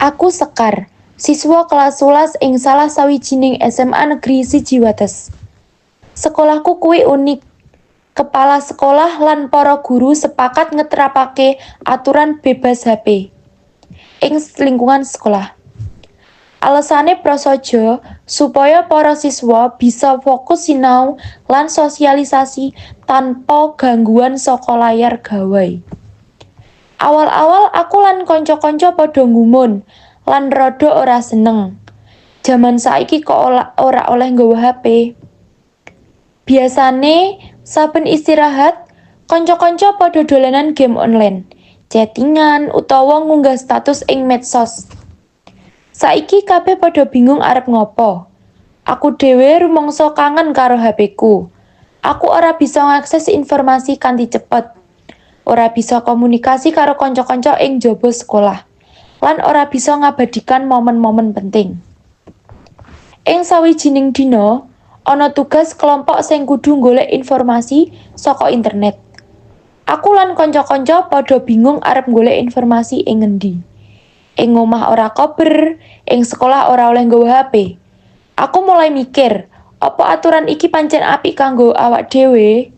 Aku Sekar, siswa kelas 11 ing salah sawijining SMA Negeri 1 Wates. Sekolahku kuwi unik. Kepala sekolah lan para guru sepakat ngetrapake aturan bebas HP ing lingkungan sekolah. Alesane prasaja supaya para siswa bisa fokus sinau lan sosialisasi tanpa gangguan saka layar gawai. Awal-awal aku lan kanca-kanca padha nggumun lan rada ora seneng. Jaman saiki kok ora oleh nggawa HP. Biasane saben istirahat, kanca-kanca padha dolanan game online, chattingan utawa ngunggah status ing medsos. Saiki kabeh padha bingung arep ngopo. Aku dhewe rumangsa kangen karo HP-ku. Aku ora bisa ngakses informasi kanthi cepet, ora bisa komunikasi karo kanca-kanca ing njaba sekolah, lan ora bisa ngabadikan momen-momen penting. Ing sawijining dina, ana tugas kelompok sing kudu golek informasi saka internet. Aku lan kanca-kanca padha bingung arep golek informasi ing ngendi. Ing omah ora kober, ing sekolah ora oleh nggawa HP. Aku mulai mikir, apa aturan iki pancen apik kanggo awak dhewe?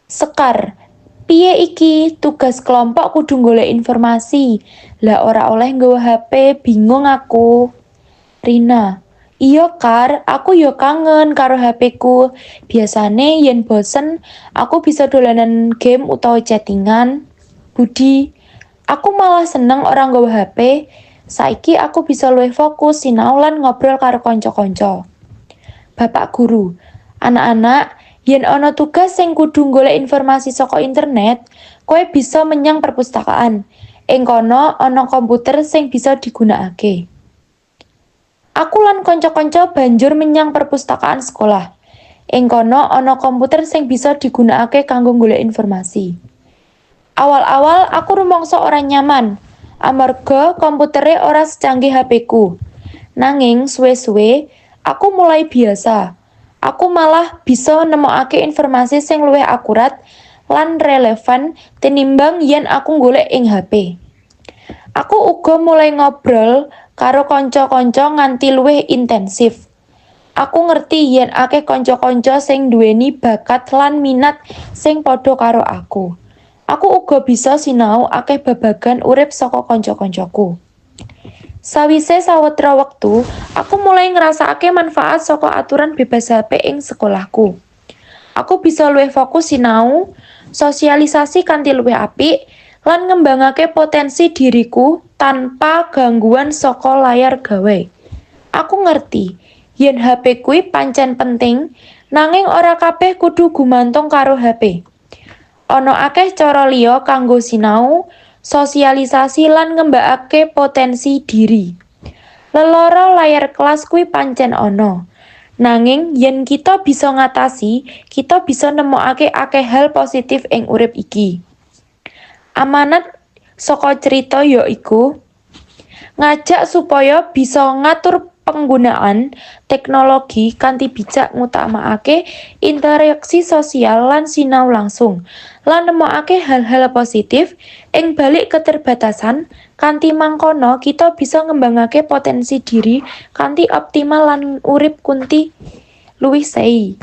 Sekar, piye iki? Tugas kelompok kudu golek informasi. Lah, ora oleh nggawa HP, bingung aku. Rina, iya Kar, aku yo kangen karo HP-ku. Biasane yen bosen, aku bisa dolanan game utawa chattingan. Budi, aku malah seneng ora nggawa HP. Saiki aku bisa luwih fokus sinau lan ngobrol karo kanca-kanca. Bapak guru, anak-anak, yen ana tugas sing kudu golek informasi saka internet, kowe bisa menyang perpustakaan. Ing kono ana komputer sing bisa digunakake. Aku lan kanca-kanca banjur menyang perpustakaan sekolah. Ing kono ana komputer sing bisa digunakake kanggo golek informasi. Awal-awal aku rumangsa ora nyaman, amarga komputere ora secanggih HP-ku. Nanging suwe-suwe aku mulai biasa. Aku malah bisa nemokake informasi sing luwih akurat lan relevan tinimbang yen aku golek ing HP. Aku uga mulai ngobrol karo kanca-kanca nganti luwih intensif. Aku ngerti yen akeh kanca-kanca sing nduweni bakat lan minat sing padha karo aku. Aku uga bisa sinau akeh babagan urip saka kanca-kancaku. Sawise sawetara wektu, aku mulai ngrasakake manfaat saka aturan bebas HP ing sekolahku. Aku bisa luwih fokus sinau, sosialisasi kanthi luwih apik, lan ngembangake potensi diriku tanpa gangguan saka layar gawai. Aku ngerti yen HP kuwi pancen penting, nanging ora kabeh kudu gumantung karo HP. Ana akeh cara liya kanggo sinau, sosialisasi lan ngembangake potensi diri. Lelara layar kelas kuwi pancen ana. Nanging yen kita bisa ngatasi, kita bisa nemokake akeh hal positif ing urip iki. Amanat saka crita ya iku ngajak supaya bisa ngatur penggunaan teknologi kanthi bijak, ngutamakake interaksi sosial lan sinau langsung, lan nemokake hal-hal positif ing balik keterbatasan. Kanthi mangkono kita bisa ngembangake potensi diri kanthi optimal lan urip kanthi luwih sei.